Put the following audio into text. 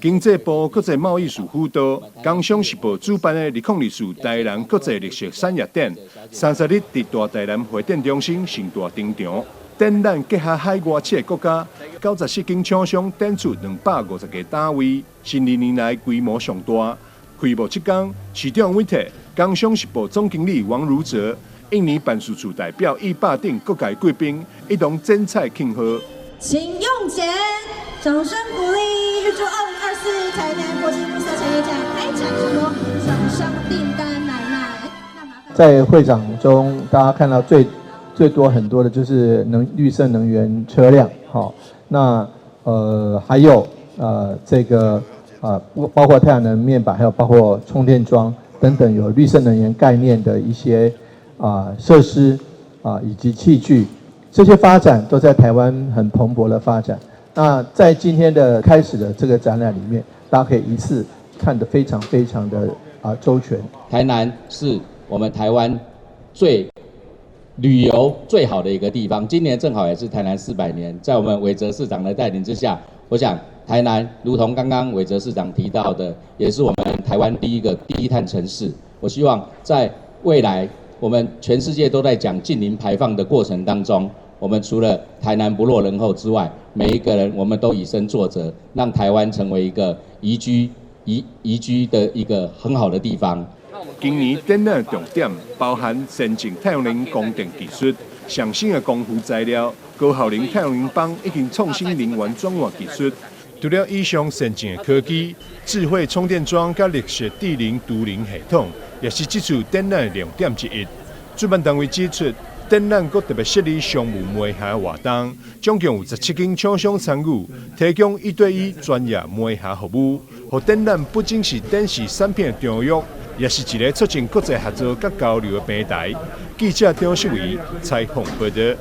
經濟部國際貿易署輔導，工商時報主辦的2024台南國際綠色產業展，30日佇大台南會展中心盛大登場。展覽結合海外七个國家，94間廠商展出250個攤位，是2年來規模上大。開幕這工，市長委託工商時報總經理王如哲、印尼辦事處代表易霸等各界貴賓一同剪彩慶賀。請用剪，掌聲鼓勵，預祝2024台南國際綠色產業展開展成功，廠商訂單滿滿。在會場中，大家看到最最多很多的就是能綠色能源車輛，好，那還有這個包括太陽能面板，還有包括充電樁等等有綠色能源概念的一些設施以及器具，這些發展都在台灣很蓬勃的發展。那在今天的開始的這個展覽裡面，大家可以一次看得非常非常的周全。台南是我們台灣最旅遊最好的一個地方，今年正好也是台南400年，在我們偉哲市長的帶領之下，我想台南如同剛剛偉哲市長提到的，也是我們台灣第一個低碳城市。我希望在未來，我們全世界都在講淨零排放的過程當中，我們除了台南不落人後之外，每一個人我們都以身作則，讓台灣成為一個宜居宜居的一個很好的地方。今年展覽重點包含先進太陽能光電技術、上新的光伏材料、高效能太陽能板以及創新能源轉換技術。除了以上先進的科技，智慧充電樁佮綠色智能儲能系統，也是這次展覽的亮點之一。主辦單位指出，展覽閣特別設立商務媒合活動，總共有17間廠商參與，提供一對一專業媒合服務。予展覽不僅是展示產品的場域，也是一個促進國際合作佮交流的平台。記者張世維採訪報導。